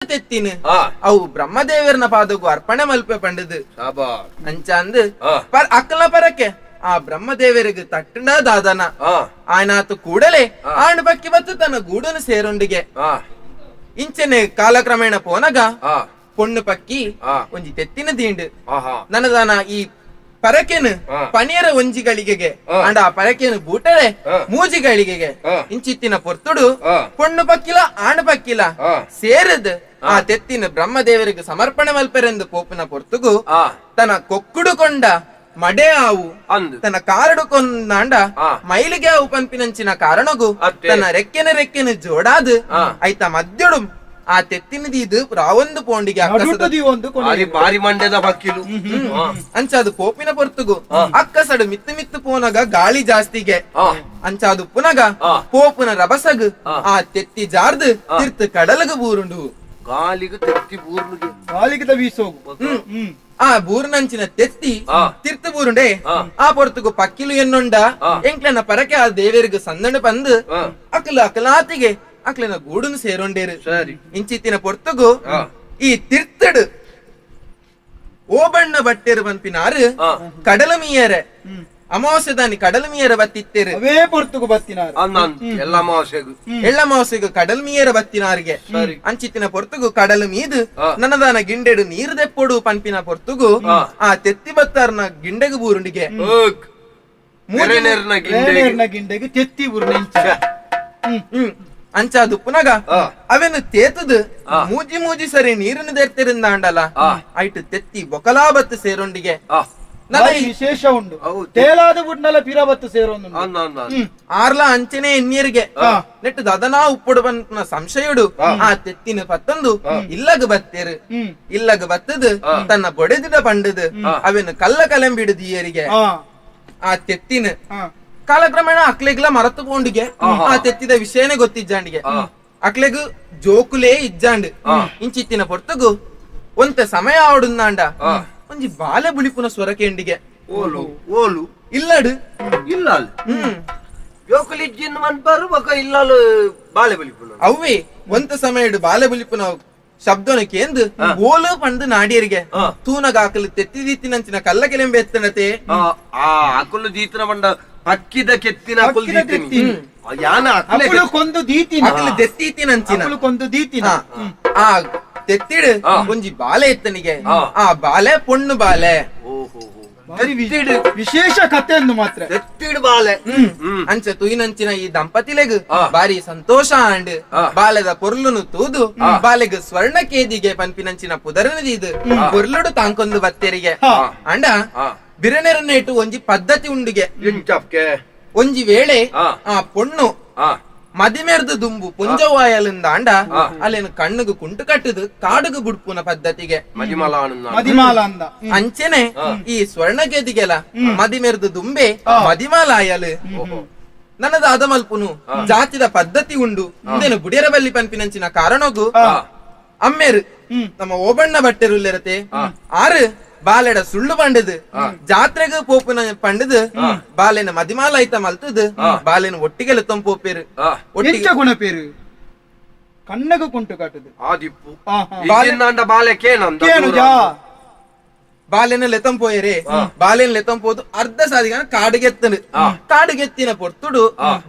ತೆತ್ತಿನ ಅವು ಬ್ರಹ್ಮದೇವರನ ಪಾದಕ್ಕೂ ಅರ್ಪಣೆ ಮಲ್ಪೆ ಪಂಡದು. ಶಾಬಾಷ್. ಅಂಚ ಅಂದ್ ಅಕ್ಕಲ ಪರಕ್ಕೆ ಆ ಬ್ರಹ್ಮದೇವರಿಗೆ ತಟ್ಟಣ ದಾದನ ಆಯ್ನಾತು ಕೂಡಲೇ ಆಣ್ ಬಕ್ಕಿ ಬತ್ತು ತನ್ನ ಗೂಡನು ಸೇರೊಂಡಿಗೆ. ಇಂಚನೆ ಕಾಲಕ್ರಮೇಣ ಪೋನಗ ಪೊಣ್ಣು ಪಕ್ಕಿ ಒಂಜಿ ತೆತ್ತಿನ ದಿಂಡು ನನದಾನ ಈ ಪರಕೆನು ಪನಿಯರ ಒಂಜಿ ಗಳಿಗೆಗೆ ಅಂಡ ಆ ಪರಕೆನು ಬೂಟರೆ ಮೂಜಿ ಗಳಿಗೆಗೆ. ಇಂಚಿತ್ತಿನ ಪೊರ್ತುಡು ಪೊಣ್ಣು ಪಕ್ಕಿಲ ಆಣ್ ಪಕ್ಕಿಲ ಸೇರದ್ ಆ ತೆತ್ತಿನ ಬ್ರಹ್ಮದೇವರಿಗೆ ಸಮರ್ಪಣೆ ಮಲ್ಪೆರೆಂದು ಪೋಪಿನ ಪೊರ್ತುಗು ತನ್ನ ಕೊಕ್ಕುಡು ಕೊಂಡ ಮಡೆ ಆವು ಅಂದ್ ತನ್ನ ಕಾರಡು ಕೊಂದಾಂಡ ಮೈಲಿಗೆ ಆವು ಪಂಪಿನಂಚಿನ ಕಾರಣಗು ಅತ್ತೆ. ತನ್ನ ರೆಕ್ಕೆನ ರೆಕ್ಕೆನ ಜೋಡಾದು ಐತ ಮದ್ಯೊಡು ಆ ತೆತ್ತಿನ ದೀದು ರಾವೊಂದು ಪೋಂಡಿಗೆ ಅಕ್ಕಸದ ನಡುಟದಿ ಒಂದು ಕೊನೆ. ಬಾರಿ ಬಾರಿ ಮಂಡ್ಯದ ಪಕ್ಕಿಲು. ಅಂಚ ಅದು ಪೋಪಿನ ಪೊರ್ತುಗು ಅಕ್ಕಸಡು ಮಿತ್ತು ಮಿತ್ತು ಪೋನಗ ಗಾಳಿ ಜಾಸ್ತಿಗೆ. ಅಂಚ ಅದು ಪುನಗ ಪೋಪುನ ರಬಸಗ್ ಆ ತೆತ್ತಿ ಜಾರ್ದು ತಿರ್ತು ಕಡಲಗ ಬೂರುಂಡು. ಗಾಲಿಗೆ ತೆತ್ತಿ ಬೂರ್ನುಗೆ. ಗಾಳಿಗೆ ಬೀಸೋಗು. ಆ ಬೂರ್ನಂಚಿನ ತೆತ್ತಿ ತಿರ್ತು ಬೂರುಂಡೆ. ಆ ಪೊರ್ತುಗು ಪಕ್ಕಿಲು ಎನ್ನುಂಡ ಎಂಕ್ಲೆನ ಪರಕೆ ಆ ದೇವರಿಗೆ ಸಂದಣ ಬಂದು ಅಕ್ಲ ಅಕ್ಲಾತಿಗೆ ಅಕ್ಲೆನ ಗೂಡುನು ಸೇರೊಂಡೇರು. ಸರಿ. ಇಂಚಿತ್ತಿನ ಪೊರ್ತುಗು ಈ ತಿರ್ತಡು ಓಬಣ್ಣ ಬಟ್ಟೆರು ಪನ್ಪಿನಾರು ಕಡಲ ಮೀಯರೆ ಅಮಾವಾಸ್ಯದಾನಿ ಕಡಲ ಮೀಯರ ಬತ್ತಿತ್ತೇರು. ಅವೇ ಪೊರ್ತುಗು ಬತ್ತಿನಾರು. ಅಂದ್ ಎಲ್ಲ ಅಮಾವಾಸ್ಯೆಗು. ಎಳ್ಳ ಅಮಾವಾಸ್ಯೆಗು ಕಡಲ್ ಮೀಯರ ಬತ್ತಿನಾರಿಗೆ. ಸರಿ. ಅಂಚಿತ್ತಿನ ಪೊರ್ತುಗು ಕಡಲು ಮೀದು ನನ್ನದಾನ ಗಿಂಡೆಡು ನೀರು ದೆಪ್ಪೊಡು ಪನ್ಪಿನ ಪೊರ್ತುಗು ಆ ತೆತ್ತಿ ಬತ್ತಾರ್ನ ಗಿಂಡೆಗು ಬೂರುಂಡಿಗೆ. ಓಕ್. ಗಿಂಡೆ. ರೇಣೇರ್ನ ಗಿಂಡೆಗೆ ತೆತ್ತಿ ಬುರ್ನ ಇಂಚ. ಅಂಚ ಅದು ಪುನಗ ಅವೆನು ತೇತದು ಮೂಜಿ ಮೂಜಿ ಸರಿ ನೀರನ್ನು ದೆರ್ತಿರಿಂದಾಂಡಲ ಐಟು ತೆತ್ತಿ ಬೊಕಲಾ ಬತ್ತು ಸೇರೊಂಡಿಗೆ. ನನ್ನ ಬಾರಿ ವಿಶೇಷ ಉಂಡು. ಹೌದು. ತೇಲಾದ ಬುಡ್ನಲ ಪಿರಬತ್ತು ಸೇರೊಂದು. ಅಂದ್ ಅಂದ್ ಅಂದ್. ಆರ್ಲ ಅಂಚನೆ ಎನ್ನಿಯರಿಗೆ ನೆಟ್ಟು ದದನಾ ಉಪ್ಪುಡು ಬಂತನ ಸಂಶಯುಡು ಆ ತೆತ್ತಿನ ಪತ್ತೊಂದು ಇಲ್ಲಗ ಬತ್ತೇರು. ಇಲ್ಲಗ ಬತ್ತದು ತನ್ನ ಬೊಡೆದಿಡ ಪಂಡದು ಅವೆನು ಕಲ್ಲ ಕಲಂಬಿಡು ದಿಯರಿಗೆ ಆ ತೆತ್ತಿನ. ಕಾಲಕ್ರಮೇಣ ಅಕ್ಲೆಗ್ಲ ಮರತು ಪೋಂಡಿಗೆ, ಆ ತೆತ್ತಿದ ವಿಷಯನೇ ಗೊತ್ತಿಜ್ಜಾಂಡಿಗೆ. ಅಕ್ಲೆಗ್ ಜೋಕುಲೇ ಇಜ್ಜಾಂಡ್. ಇಂಚಿತ್ತಿನ ಪೊರ್ತುಗು ಒಂತೆ ಸಮಯ ಆವಡುಂದಾಂಡ ಒಂಜಿ ಬಾಲೆ ಬುಳಿಪುನ ಸ್ವರ ಕೇಂಡಿಗೆ. ಓಲು ಓಲು? ಇಲ್ಲಡು. ಇಲ್ಲ ಅಲ್ಲಿ. ಜೋಕುಲಿಜ್ಜಿನ್ ಮನ್ಪಾರು ಬೊಕ ಇಲ್ಲಲು ಬಾಳೆ ಬಲಿಪುನ. ಅವ್ವೇ ಒಂತ ಸಮಯಡು ಬಾಲೆ ಬುಲಿಪುನ ಶಬ್ದನ ಕೇಂದು ಓಲು ಪಂದು ನಾಡಿಯರಿಗೆ. ತೂನಗ ಆಕಲು ತೆತ್ತಿದೀತಿನಂಚಿನ ಕಲ್ಲ ಕೆಲೆಂಬೆ ಎತ್ತನತೆ. ಆ ಅಕುಲು ದೀತನ ಬಂಡ ಪಕ್ಕಿದ ಕೆತ್ತಿನ ಅಕುಲು ಪಕ್ಕಿದ ದೀತಿನಿ. ಕೆತ್ತಿನಿ. ಯಾನ ಅಕುಲೆ. ಅಕುಲು ಕೊಂದು ದೀತಿನ. ಅಕಲು ದೆತ್ತೀತಿನಂಚಿನ. ಅಕುಲು ಕೊಂದು ದೀತಿನ. ಆ ತೆತ್ತಿಡು ಒಂಜಿ ಬಾಲೆ ಎತ್ತನಿಗೆ. ಆ ಬಾಲೆ ಪೊಣ್ಣು ಬಾಲೆ. ಓಹೋ. ಬಾರಿ ವಿಶೇಷ ಕಥೆ ಎಂದು ಮಾತ್ರ. ತೆತ್ತಿಡು ಬಾಲೆ. ಅಂಚ ತುಯಿನಂಚಿನ ಈ ದಂಪತಿಲೆಗ್ ಬಾರಿ ಸಂತೋಷ ಆಂಡ್. ಬಾಲೆದ ಪೊರ್ಲುನು ತೂದು ಬಾಲೆಗ್ ಸ್ವರ್ಣ ಕೇದಿಗೆ ಪನ್ಪಿನಂಚಿನ ಪುದರನು ದೀದು ಪೊರ್ಲುಡು ತಾಂಕೊಂದು ಬತ್ತೆರಿಗೆ. ಅಂಡ ಬಿರನೆರನೇಟು ಒಂಜಿ ಪದ್ಧತಿ ಉಂಡಿಗೆ. ಇಂಚಪ್ಕೆ. ಒಂಜಿ ವೇಳೆ ಆ ಪೊಣ್ಣು ಮದಿಮೆರ್ದು ದುಂಬು ಪುಂಜವಾಯಲಿಂದ ಅಂಡ ಅಲ್ಲೇನು ಕಣ್ಣುಗು ಕುಂಟು ಕಟ್ಟುದು ಕಾಡುಗು ಬುಡ್ಪುನ ಪದ್ಧತಿಗೆ. ಮಜಿಮಲ ಆನಂದ. ಮದಿಮಾಲ ಅಂದ. ಅಂಚೆನೆ ಈ ಸ್ವರ್ಣ ಗೆದಿಗೆಲ ಮದಿಮೆರ್ದು ದುಂಬೆ ಮದಿಮಾಲಾಯಲು ನನ್ನದ ಅದಮಲ್ಪುನು ಜಾತಿದ ಪದ್ಧತಿ ಉಂಡು. ಇಂದೇನು ಬುಡಿಯರ ಬಲ್ಲಿ ಪನ್ಪಿನಂಚಿನ ಕಾರಣಗು ಅಮ್ಮೇರು ನಮ್ಮ ಓಬಣ್ಣ ಬಟ್ಟೆರುಲ್ಲೆರತೆ ಆರು ಬಾಲೆಡ ಸುಳ್ಳು ಪಂಡದು ಜಾತ್ರೆಗ್ ಪೋಪುನ ಪಂಡದು ಬಾಲೆನ ಮದಿಮಾಲ ಐತ ಮಲ್ತದು ಬಾಲೆನ ಒಟ್ಟಿಗೆ ತಂಪೋಪೇರು. ಒಟ್ಟಿಗೆ ಎಂಚ ಗುಣ ಪೇರು ಕಣ್ಣಗ ಕುಂಟು ಕಟ್ಟುದು. ಆದಿಪ್ಪು. ಇಜ್ಜಿಂದಾಂಡ ಬಾಲೆ ಕೇನಂದ. ಕೇನುಜಾ. ಬಾಲೆನ ಲೆತಂಪೋಯರೆ. ಬಾಲೆನ ಲೆತಂಪೋದು ಅರ್ಧ ಸಾದಿಗಾನ ಕಾಡುಗೆತ್ತನು. ಕಾಡುಗೆತ್ತಿನ ಪೊರ್ತುಡು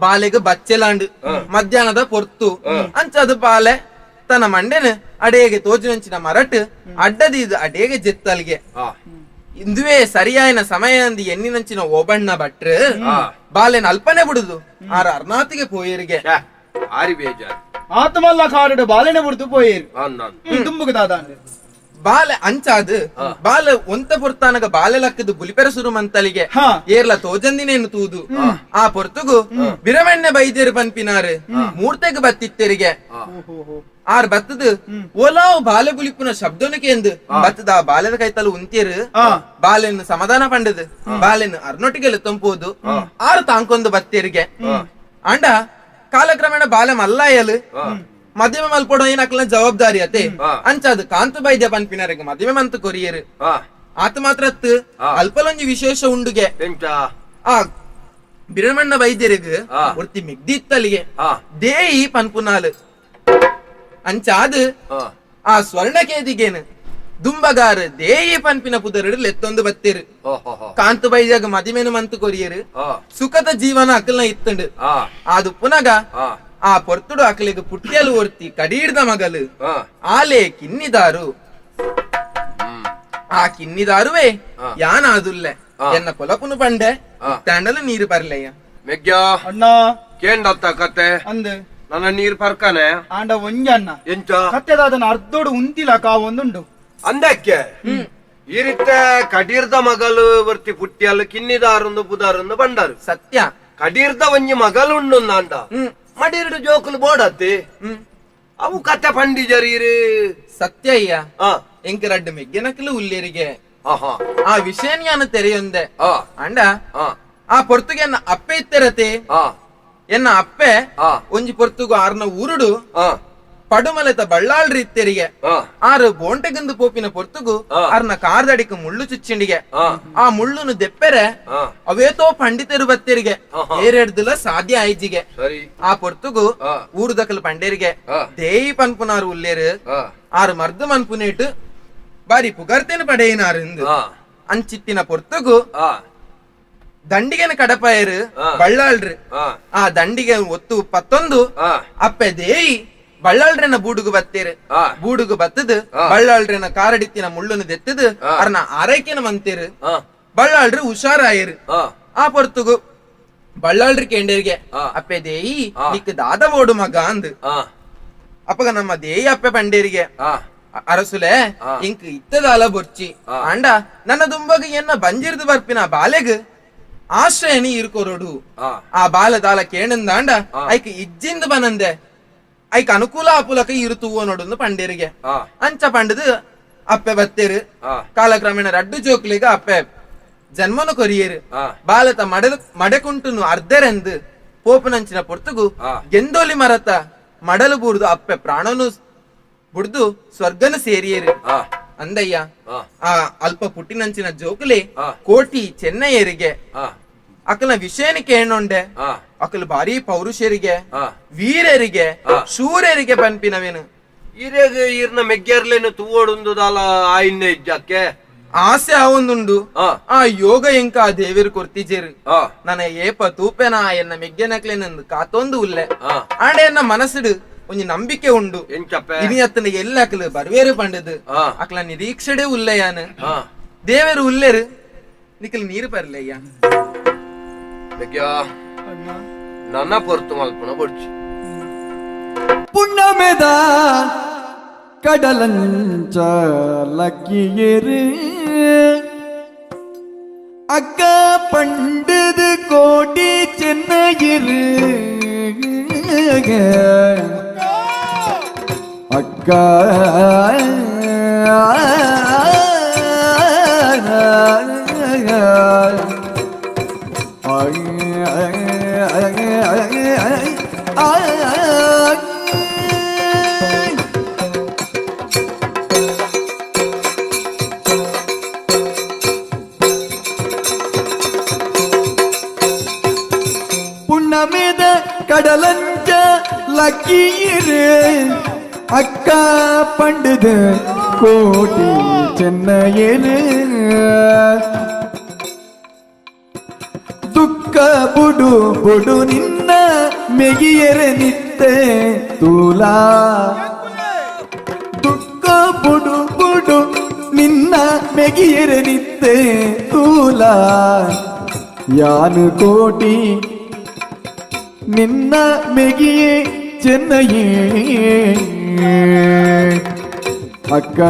ಬಾಲೆಗ್ ಬಚ್ಚೆಲಾಂಡು ಮಧ್ಯಾಹ್ನದ ಪೊರ್ತು. ಅಂಚ ಅದು ಬಾಲೆ ತನ್ನ ಮಂಡೆನ ಅಡೇಗೆ ತೋಜಿನಂಚಿನ ಮರಟ್ ಅಡ್ಡದೀದು ಅಡೇಗೆ ಜೆತ್ತಲ್ಗೆ. ಇಂದುವೇ ಸರಿಯಾಯನ ಸಮಯ ಅಂದು ಎನ್ನಿನಂಚಿನ ಓಬಣ್ಣ ಭಟ್ರು ಬಾಲೆನ ಅಲ್ಪನೆ ಬಿಡುದು ಆರ ಅರ್ನಾತಿಗೆ ಪೋಯರಿಗೆ. ಆರಿ ಬೇಜಾರ್. ಆತಮಲ್ಲ ಕಾಡುಡು ಬಾಲೆನೆ ಬುಡ್ದು ಪೋಯೇರು. ಅಂದ್ ಅಂದ್. ದುಂಬುಗು ದಾದಾಂಡ್. ಬಾಲೆ ಅಂಚಾದು ಬಾಲೆ ಒಂತ ಪೊರ್ತಾನಗ ಬಾಲೆ ಲಕ್ಕದು ಬುಲಿಪೆರ ಸುರು ಮಂತಲಿಗೆ. ಏರ್ಲ ತೋಜಂದಿನೇನು ತೂದು ಆ ಪೊರ್ತುಗು ಬಿರಮೆಣ್ಣೆ ಬೈದೇರು ಪನ್ಪಿನಾರು ಮೂರ್ತೆಗ್ ಬತ್ತಿತ್ತೆರಿಗೆ. ಆರ್ ಬತ್ತದು ಓಲಾವ್ ಬಾಲೆ ಬುಲಿಪುನ ಶಬ್ದನಕ್ಕೆ ಎಂದು ಬತ್ತದ ಆ ಬಾಲೆದ ಕೈತಲು ಉಂತೇರು. ಬಾಲೆನ್ ಸಮಾಧಾನ ಪಂಡದು ಬಾಲೆನ್ ಅರ್ನೊಟ್ಟಿಗೆ ತಂಪೋದು ಆರು ತಾಂಕೊಂದು ಬತ್ತೇರಿಗೆ. ಅಂಡ ಕಾಲಕ್ರಮೇಣ ಬಾಲೆ ಮಲ್ಲಾಯಲು ಮಧ್ಯಮ ಮಲ್ಪೊಡ ಏನಕ್ಲ ಜವಾಬ್ದಾರಿ ಅತೆ. ಅಂಚಾದು ಕಾಂತ ಬೈದ್ಯ ಪನ್ಪಿನರಿಗೆ ಮಧ್ಯಮ ಮಂತ್ ಕೊರಿಯರು. ಆತ ಮಾತ್ರ ಅಲ್ಪಲೊಂಜಿ ವಿಶೇಷ ಉಂಡುಗೆ. ಎಂಚ? ಆ ಬಿರಮಣ್ಣ ವೈದ್ಯರಿಗೆ ಒರ್ತಿ ಮಿಗ್ದಿತ್ತಲಿಗೆ ದೇಯಿ ಪನ್ಪುನಾಲು. ಅಂಚಾದು ಆ ಸ್ವರ್ಣ ಕೇದಿಗೇನು ದುಂಬಗಾರ ದೇಯಿ ಪನ್ಪಿನ ಪುದರುಡು ಲೆತ್ತೊಂದು ಬತ್ತೇರು. ಕಾಂತು ಬೈಜಾಗ ಮದಿಮೆನು ಮಂತು ಕೊರಿಯರು. ಸುಖದ ಜೀವನ ಅಕಲ್ನ ಇತ್ತಂಡು. ಅದು ಪುನಗ ಆ ಪೊರ್ತುಡು ಅಕಲಿಗೆ ಪುಟ್ಟಿಯಲು ಒರ್ತಿ ಕಡೀರ್ದ ಮಗಲು ಆಲೆ ಕಿನ್ನಿದಾರು. ಆ ಕಿನ್ನಿದಾರುವೆ ಯಾನಾದುಲ್ಲೆ ಎನ್ನ ಪೊಲಪುನು ಪಂಡೆ ತಂಡಲು ನೀರು ಬರ್ಲಯ್ಯ. ಮೆಗ್ಯಾ ಅಣ್ಣ ಕೇಂಡತ್ತ ಕತೆ ಅಂದ್ ನನ್ನ ನೀರ್ ಪರ್ಕನೆ ಆಂಡ ಒಂಜಿ ಅಣ್ಣ ಎಂಚ ಕತ್ತೆದಾದನ ಅರ್ಧೋಡು ಉಂತಿಲ ಕಾವೊಂದುಂಡು. ಅಂದಕ್ಕೆ ಈ ರೀತಿ ಕಡೀರ್ದ ಮಗಲು ವರ್ತಿ ಪುಟ್ಟಿಯಲ್ಲ ಕಿನ್ನಿದಾರೊಂದು ಪುದಾರೊಂದು ಬಂಡಾರು. ಸತ್ಯ. ಕಡೀರ್ದ ಒಂಜಿ ಮಗಲು ಉಂಡು ಅಂಡ ಮಡಿರ್ಡು ಜೋಕುಲು ಬೋಡತ್ತಿ ಅವು ಕತೆ ಪಂಡಿಜರೀರು. ಸತ್ಯ ಅಯ್ಯ. ಎಂಕ್ ರಡ್ಡು ಮೆಗ್ಗೆನಕಲು ಉಲ್ಲೇರಿಗೆ ಆ ವಿಷಯ ನಾನು ತೆರೆಯೊಂದೆ ಅಂಡ ಆ ಪೊರ್ತುಗೆ ಎನ್ನ ಅಪ್ಪೆ ಇತ್ತೆರತೆ ಎನ್ನ ಅಪ್ಪೆ ಒಂಜಿ ಪೊರ್ತುಗು ಆರ್ನ ಊರುಡು ಪಡುಮಲೆತ ಬಳ್ಳಾಳ್ರಿ ಇತ್ತೆರಿಗೆ ಆರು ಬೋಂಟೆಗಂದು ಪೋಪಿನ ಪೊರ್ತುಗು ಆರ್ನ ಕಾರ್ದಡಿಕ ಮುಳ್ಳು ಚುಚ್ಚಿಂಡಿಗೆ ಆ ಮುಳ್ಳುನು ದೆಪ್ಪೆರೆ ಅವೇತೋ ಪಂಡಿತರು ಬತ್ತೆರಿಗೆ ಏರೆಡ್ದುಲ ಸಾಧ್ಯ ಆಯ್ಜಿಗೆ. ಸರಿ. ಆ ಪೊರ್ತುಗು ಊರುದಕಲು ಪಂಡೇರಿಗೆ ದೇಯಿ ಪನ್ಪುನಾರು ಉಲ್ಲೇರು ಆರು ಮರ್ದು ಮನ್ಪುನೇಟು ಬಾರಿ ಪುಗರ್ತೇನು ಪಡೆಯಿನಾರು ಇಂದು ಅಂಚಿತ್ತಿನ ಪೊರ್ತುಗು ದಂಡಿಗೆನ ಕಡಪಾಯರು ಬಳ್ಳಾಳ್ರು. ಆ ದಂಡಿಗೆ ಒತ್ತು ಪತ್ತೊಂದು ಅಪ್ಪೆ ದೇಯಿ ಬಳ್ಳಾಳ್ರೆನ ಬೂಡುಗು ಬತ್ತೇರು. ಬೂಡುಗು ಬತ್ತದು ಬಳ್ಳಾಳ್ರೆನ ಕಾರಡಿತ್ತಿನ ಮುಳ್ಳುನು ದೆತ್ತದು ಅರ್ನ ಆರೈಕೆನ ಮಂತೇರು. ಬಳ್ಳಾಳ್ರು ಹುಷಾರಾಯರು. ಆ ಪೊರ್ತುಗು ಬಳ್ಳಾಳ್ರಿ ಕೇಂಡೇರಿಗೆ ಅಪ್ಪೆ ದೇಯಿ ನಿಕ್ ದಾದ ಓಡು ಮಗ ಅಂದ್. ಅಪ್ಪಗ ನಮ್ಮ ದೇಯಿ ಅಪ್ಪೆ ಪಂಡೇರಿಗೆ ಅರಸುಲೆ ಇಂಕ್ ಇತ್ತದಾಲ ಬೊರ್ಚಿ ಅಂಡ ನನ್ನ ದುಂಬಗ ಎನ್ನ ಬಂಜಿರ್ದು ಬರ್ಪಿನ ಬಾಲೆಗ್ ಆಶ್ರಯನಿ ಇರ್ಕೊರೊಡು. ಆ ಬಾಲ ದಾಲ ಕೇಣಂದಾಂಡ ಐಕ್ ಇಜ್ಜಿಂದ ಬನಂದೆ ಐಕ್ ಅನುಕೂಲ ಆಪುಲಕ ಇರುತುವೋ ನೋಡುಂದು ಪಂಡೇರಿಗೆ. ಅಂಚ ಪಂಡದು ಅಪ್ಪೆ ಬತ್ತೇರು. ಕಾಲಕ್ರಮೇಣ ರಡ್ಡು ಜೋಕ್ಲಿಗ ಅಪ್ಪೆ ಜನ್ಮನು ಕೊರಿಯೇರು. ಬಾಲತ ಮಡೆ ಮಡೆಕುಂಟುನು ಅರ್ಧೆರೆಂದು ಪೋಪನಂಚಿನ ಪೊರ್ತುಗು ಗೆಂದೋಲಿ ಮರತ ಮಡಲು ಬೂರ್ದು ಅಪ್ಪೆ ಪ್ರಾಣನು ಬುಡ್ದು ಸ್ವರ್ಗನು ಸೇರಿಯೇರು. ಅಂದಯ್ಯ ಆ ಅಲ್ಪ ಪುಟ್ಟಿನಂಚಿನ ಜೋಕುಲೆ ಕೋಟಿ ಚೆನ್ನಯ್ಯರಿಗೆ ಅಕಲ ವಿಷಯನ ಕೇಳೊಂಡೆ ಅಕಲ್ ಬಾರಿ ಪೌರುಷರಿಗೆ ವೀರರಿಗೆ ಶೂರರಿಗೆ ಪನ್ಪಿನವೇನು. ಇರೇಗ ಈರ್ನ ಮೆಗ್ಗೆರ್ಲೇನು ತೂವೋಡುಂದುದಾಲ ಆಯಿನ್ನೆ ಇಜ್ಜಕ್ಕೆ ಆಸೆ ಆವೊಂದುಂಡು. ಆ ಯೋಗ ಎಂಕ ಆ ದೇವಿರು ಕೊರ್ತಿಜೇರು. ನನ್ನ ಏಪ ತೂಪೆನ ಎನ್ನ ಮೆಗ್ಗೆನಕ್ಲೆನಂದು ಕಾತೊಂದು ಉಲ್ಲೆ. ಆಂಡ ಎನ್ನ ಮನಸ್ಸುಡು ಒಂಜಿ ನಂಬಿಕೆ ಉಂಡು. ಎಂಚಪ್ಪೆ ಇನಿ ಅತ್ತನ ಎಲ್ಲ ಅಕ್ಲು ಬರ್ವೇರು ಪಂಡದು ಅಕ್ಲ ನಿರೀಕ್ಷೆಡೆ ಉಲ್ಲೆಯಾನು ದೇವರು ಉಲ್ಲೇರು ನಿಖಲ್ ನೀರು ಬರ್ಲಯ್ಯ. ಮೆಗ್ಯಾ ನನ್ನ ಪೊರ್ತು ಮಲ್ಪುನ ಬೊಡ್ಚಿ. ಪುಣ್ಣಮೆದ ಕಡಲಂಚ ಲಕ್ಕಿಯೇರು ಅಕ್ಕ ಪಂಡದು ಕೋಟಿ ಚೆನ್ನಗಿರು ಅಕ್ಕ ಪುಣ್ಣಮೆದ ಕಡಲಂಚ ಲಕ್ಕೀರು ಅಕ್ಕ ಪಂಡದು ಕೋಟಿ ಚೆನ್ನಯೇರು ದುಃಖ ಬುಡು ಬುಡು ನಿನ್ನ ಮೆಗಿಯರೆ ನಿತ್ತೆ ತೂಲಾ ದುಃಖ ಬುಡು ಬುಡು ನಿನ್ನ ಮೆಗಿಯರೆ ನಿತ್ತೆ ತೂಲಾ ಯಾನು ಕೋಟಿ ನಿನ್ನ ಮೆಗಿಯೇ ಚೆನ್ನಯೇ ಅಕ್ಕ.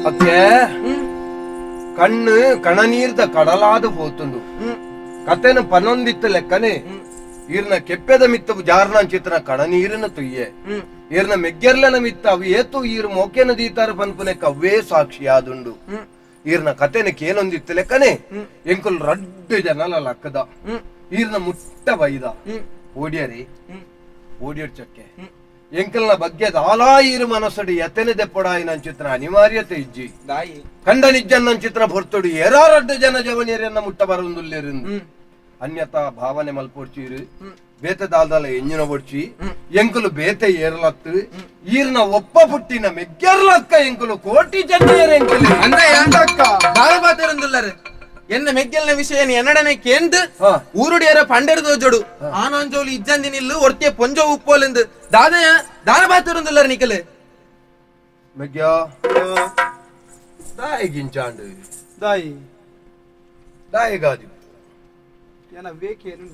ಅಕ್ಕೆ ಕಣ್ಣು ಕಣನೀರ್ದ ಕಡಲಾದ ಪೋತುಂಡು. ಕತೆನ ಪನೊಂದಿತ್ತ ಲೆಕ್ಕನೆ ಈರ್ನ ಕೆಪ್ಪೆದ ಮಿತ್ತವು ಜಾರ್ನಾಂಚಿತನ ಕಣನೀರಿನ ತುಯ್ಯೆ. ಈರ್ನ ಮೆಗ್ಗೆರ್ಲನ ಮಿತ್ತ ಅವು ಏತು ಈರ್ ಮೋಕೆನ ದೀತಾರ ಪನ್ಪುನೆ ಕವ್ವೇ ಸಾಕ್ಷಿಯಾದುಂಡು. ಈರ್ನ ಕತೆನ ಕೇನೊಂದಿತ್ತ ಲೆಕ್ಕನೆ ಎಂಕುಲ್ ರಡ್ಡು ಜನಲ ಲಕ್ಕದ ಈರ್ನ ಮುಟ್ಟ ಬೈದ ಓಡಿಯರಿ ಓಡಿಯರ್ ಚಕ್ಕೆ. ಎಂಕಲ್ನ ಬಗ್ಗೆ ದಾಲಾಯಿರು ಮನಸ್ಸಡಿ ಎತ್ತನೆ ದೆಪ್ಪಡಾಯಿನ ಚಿತ್ರ ಅನಿವಾರ್ಯತೆ ಇಜ್ಜಿ. ದಾಯಿ ಕಂಡ ನಿಜ್ಜನ್ನ ಚಿತ್ರ ಹೊರ್ತುಡು ಏರಾರಡ್ಡು ಜನ ಜವನಿಯರನ್ನ ಮುಟ್ಟ ಬರೊಂದುಲ್ಲೇರಿಂದು ಅನ್ಯತಾ ಭಾವನೆ ಮಲ್ಪೊಡ್ಚೀರು. ಬೇತೆ ದಾಲ್ದಾಲ ಎಂಜಿನ ಬೊಡ್ಚಿ ಎಂಕುಲು ಬೇತೆ ಏರ್ಲತ್ತು ಈರ್ನ ಒಪ್ಪ ಪುಟ್ಟಿನ ಮೆಗ್ಗೆರ್ಲಕ್ಕ ಎಂಕುಲು ಕೋಟಿ ಜನ ಎಂಕುಲು. ಅಂದಯ್ಯ. ಅಕ್ಕ. ದಾಳ ಬಾತೆರೊಂದುಲ್ಲರು ಎನ್ನ ಮೆಗ್ಗೆಲ್ನ ವಿಷಯ ಎನ್ನಡನೆ ಕೇಂದ್ ಊರುಡಿಯರ ಪಂಡೆರ್ ದೋಜೋಡು ಆನಾಂಜೋಲು ಇಜ್ಜಂದಿ ನಿಲ್ಲು ಒರ್ತಿಯ ಪೊಂಜೋ ಉಪ್ಪೋಲೆಂದು ದಾದಯ ದಾಳ ಬಾತೆರೊಂದುಲ್ಲರು ನಿಕಲು. ಮೆಗ್ಯ, ದಾಯಿಗಿಂಚಾಂಡು. ದಾಯಿ. ದಾಯಿಗಾದಿ. ಏನ ಬೇಕೇನು?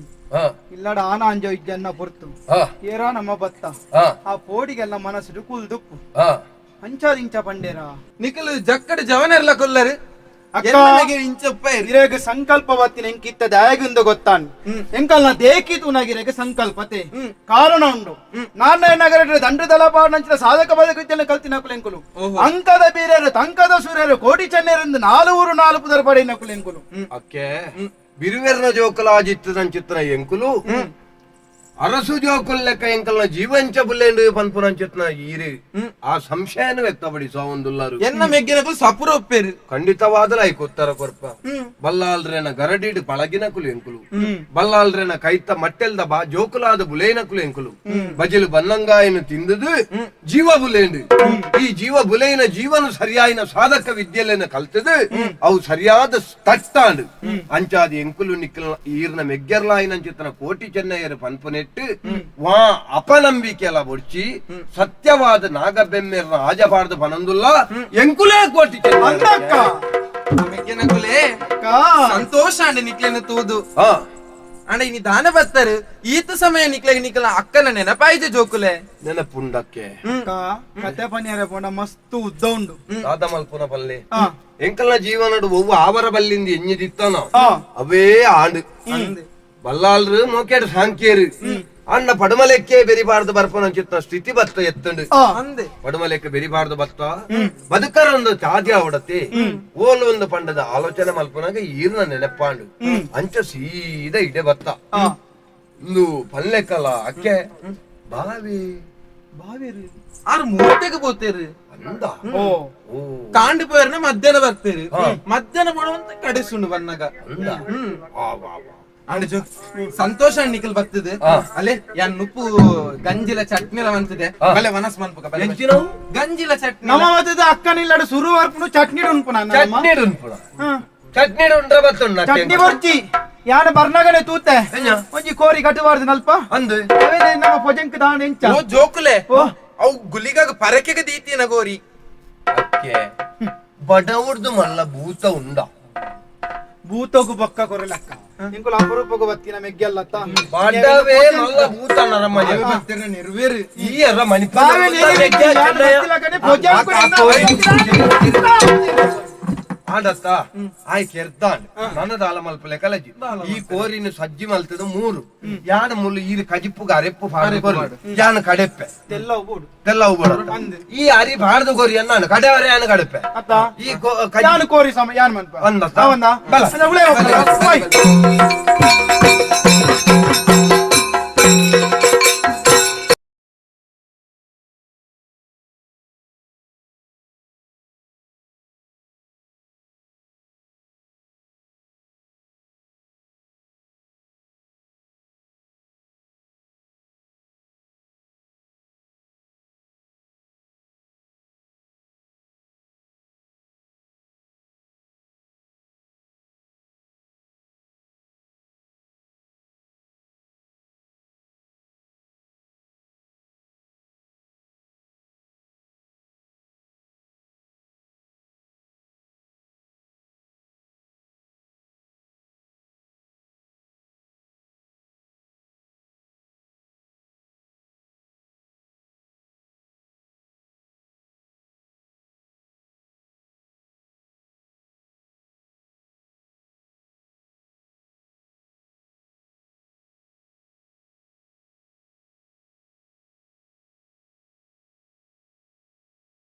ಇಲ್ಲಡ ಆನ ಅಂಜೋ ಇಜ್ಜನ್ನ ಪೊರ್ತು ಏರಾ ನಮ್ಮ ಬತ್ತ ಆ ಪೋಡಿಗೆಲ್ಲ ಮನಸ್ಸು ಕುಲ್ದುಪ್ಪು ಅಂಚಾದಿಂಚ ಪಂಡೇರ. ನಿಕಲು ಜಕ್ಕಡ ಜವನೆರ್ಲ ಕೊಲ್ಲರು. ಅಕ್ಕ. ಎನ್ನ ಮೆಗೆ ಇಂಚಪ್ಪ ಇರು. ಇರೇಗ ಸಂಕಲ್ಪ ಬತ್ತಿನ ಎಂಕಿತ್ತ ದಾಯಗುಂದ ಗೊತ್ತಾನ್ ಎಂಕಲ್ನ ದೇಕಿ ತೂನಾಗಿರೇಗ ಸಂಕಲ್ಪತೆ ಕಾರಣ ಉಂಡು. ನಾನ್ನ ನಗರ ದಂಡ ದಳಪಾಡಂಚಿನ ಸಾಧಕ ಬಾಧಕ ವಿದ್ಯೆಯನ್ನು ಕಲ್ತಿನ ಕುಲೆಂಕುಲು. ಅಂಕದ ಬೀರರು ತಂಕದ ಸೂರ್ಯರು ಕೋಟಿ ಚೆನ್ನೆರೆಂದು ನಾಲು ಊರು ನಾಲು ಪುದರ್ ಪಡೆಯಿನ ಕುಲೆಂಕುಲು. ಅಕ್ಕೆ ಬಿರುವೆರ್ನ ಜೋಕುಲಾಜಿತ್ತದ ಚಿತ್ರ ಎಂಕುಲು ಅರಸು ಜೋಕುಲ್ ಲೆಕ್ಕ ಎಂಕಲ್ನ ಜೀವಂಚ ಬುಲ್ಲೇಂಡು ಪನ್ಪುನಂಚಿತ್ನ ಈರು ಆ ಸಂಶಯನ ವ್ಯಕ್ತಪಡಿಸುವ ಒಂದುಲ್ಲಾರು. ಎನ್ನ ಮೆಗ್ಗೆನಕುಲು ಸಪುರ ಒಪ್ಪೇರು. ಖಂಡಿತವಾದಲ ಐಕ್ ಉತ್ತರ ಕೊರ್ಪ. ಬಲ್ಲಾಲ್ರೇನ ಗರಡಿಡ್ ಪಳಗಿನ ಕುಲು ಎಂಕುಲು, ಬಲ್ಲಾಲ್ರೇನ ಕೈತ ಮಟ್ಟೆಲ್ದ ಬಾ ಜೋಕುಲಾದ ಬುಲೇನ ಕುಲು ಎಂಕುಲು. ಬಜಿಲು ಬನ್ನಂಗಾಯನು ತಿಂದುದು ಜೀವ ಬುಲೇಂಡು. ಈ ಜೀವ ಬುಲೇನ ಜೀವನ ಸರಿಯಾಯಿನ ಸಾಧಕ ವಿದ್ಯೆಲೆನ ಕಲ್ತದು ಅವು ಸರಿಯಾದ ತಟ್ಟಾಂಡು. ಅಂಚಾದಿ ಎಂಕುಲು ನಿಕ್ಕಲ್ ಈರ್ನ ಮೆಗ್ಗೆರ್ಲಾಯಿನಂಚಿತ್ತನ ಕೋಟಿ ಚೆನ್ನಯ್ಯರ ಪನ್ಪುನೆಟ್ಟು ವಾ ಅಪನಂಬಿಕೆಲ ಬೊಡ್ಚಿ ಸತ್ಯವಾದ ನಾಗಬೆಮ್ಮೆರ್ನ ಆಜಬಾರ್ದು ಪನಂದುಲ್ಲ ಎಂಕುಲೇ ಕೋಟಿ ಚೆನ್ನಯ್ಯರು. ಅಂದಕ್ಕ. ಮೆಗ್ಗೆನಕುಲೇ. ಅಕ್ಕ. ಸಂತೋಷ ಅಂಡ ನಿಕ್ಲೆನ ತೂದು. ಅಂಡ ಇನಿ ದಾನ ಬತ್ತರು ಈತ ಸಮಯ ನಿಕ್ಲೆಗ್ ನಿಕ್ಲ ಅಕ್ಕನ ನೆನಪಾಯ್ತು ಜೋಕುಲೆ. ನೆನಪುಂಡಕ್ಕೆ. ಅಕ್ಕ, ಕತೆ ಪನಿಯರ ಪೋಂಡ ಮಸ್ತ್ ಉದ್ದ ಉಂಡು. ದಾದ ಮಲ್ಪುನ ಪಲ್ಲೆ. ಎಂಕಲ್ನ ಜೀವನಡು ಒವ್ವು ಆವರ ಬಲ್ಲಿಂದ ಎഞ്ഞിದಿತ್ತನ ಅವೇ ಆಂಡು. ಬಲ್ಲಾಲ್ರು ಮೋಕೇಡು ಸಾಂಕೇರು ಅಣ್ಣ ಪಡಮಲೆಕ್ಕೆ ಬೆರಿಬಾರ್ದು ಬರ್ಪನ ಚಿತ್ತ ಸ್ಥಿತಿ ಬತ್ತ ಎತ್ತಂಡು. ಅಂದೆ. ಪಡಮಲೆಕ್ಕೆ ಬೆರಿಬಾರ್ದು ಬತ್ತ ಬದುಕರೊಂದು ಚಾದಿ ಅವಡತೆ ಓಲು ಒಂದು ಪಂಡದ ಆಲೋಚನೆ ಮಲ್ಪನಾಗ ಈರ್ನ ನೆನಪಾಂಡು. ಅಂಚ ಸೀದಾ ಇಡೆ ಬತ್ತ. ಇಂದು ಪಲ್ಲೆಕ್ಕಲ್ಲ ಅಕ್ಕೆ ಬಾವಿ. ಬಾವೇರು. ಆರ್ ಮೂರ್ತೆಗ್ ಪೋತೇರು. ಅಂದ. ಓ. ಓ. ಕಾಂಡು ಪೋಯರ್ನ ಮಧ್ಯಾಹ್ನ ಬರ್ತೇರು. ಮಧ್ಯಾಹ್ನ ಪೋಣವಂತ ಕಡೆಸುಂಡು ಬನ್ನಗ. ಅಂದ. ವಾ ವಾ ವಾ. ಅಂಡ ಜೋ ಸಂತೋಷ ನಿಖಲ್ ಬರ್ತದೆ. ಅಲ್ಲೇ ಯಾನ್ ನುಪ್ಪು ಗಂಜಿಲ ಚಟ್ನಿಲ ಮಂತದೆ. ಬಲೆ ವನಸ್ ಮನ್ಪುಕ ಬಲೆ ಬಲೆ. ಎಂಚಿನವು? ಗಂಜಿಲ ಚಟ್ನಿ. ನಮ್ಮ ಮತದ ಅಕ್ಕನಿಲ್ಲಡು ಸುರು ವರ್ಪುನು ಚಟ್ನಿ ಉಂಪು ನಾನು. ಚಟ್ನಿ ಉಂಪುಣ. ಚಟ್ನಿ ಉಂಡ್ರ ಬತ್ತುಂಡು. ಚಟ್ನಿ ಬರ್ಚಿ ಯಾನ ಬರ್ನಗನೆ ತೂತೆ. ಎಂಜ? ಒಂಜಿ ಕೋರಿ ಕಟ್ಟಬಾರ್ದು ನಲ್ಪ. ಅಂದು. ಅವೇನೆ ನಮ್ಮ ಪೊಜಂಕ್ ದಾನ ಎಂಚ. ಓ ಜೋಕುಲೆ. ಓ. ಅವು ಗುಲಿಗಾಗ ಪರಕೆಗ ದೀತಿನ ಗೋರಿ. ಅಕ್ಕೆ ಬಡವುರ್ದು ಮಲ್ಲ ಭೂತ ಉಂಡ. ಭೂತಗು ಬೊಕ್ಕ ಕೊರಲಕ್ಕ ಇಂಕುಲು ಅಪರೂಪಗು ಬತ್ತಿನ ಮೆಗ್ಗೆಲ್ಲತ್ತ. ಬಡವೇ ಮಲ್ಲ ಭೂತ ನರಮನೆ. ನಿರ್ವೇರು. ಈ ಎರ್ರ ಮಣಿಪುರ. ಆಂಡತ್ತ ಆಯ್ ಕೆರ್ದಾಂಡ್ ನನ್ನ ದಾಲ ಮಲ್ಪಲೆ ಕಲಜಿ. ಈ ಕೋರಿನ ಸಜ್ಜಿ ಮಲ್ತದ ಮೂರು ಯಾನ ಮುಳ್ಳು ಈರು ಕಜಿಪ್ಪುಗ ಅರೆಪ್ಪು ಪಾಡು ಕೊರು ಯಾನ ಕಡೆಪ್ಪೆ. ತೆಲ್ಲ ಬೋಡು. ತೆಲ್ಲ ಬೋಡ. ಅಂದ್. ಈ ಅರಿ ಬಾರ್ದು ಕೋರಿ ಅನ್ನಾನು ಕಡೆವರೆ ಯಾನ ಕಡೆಪ್ಪೆ. ಅತ್ತ. ಈ ಕಜಿ ಯಾನು ಕೋರಿ ಸಮ ಯಾನ್ ಮನ್ಪ. ಅಂದತ್ತ? ಅವಂದ. ಬಲ. ಅದ ಉಳೇ ಹೋಗ್ಲಿ. ಹೋಯ್.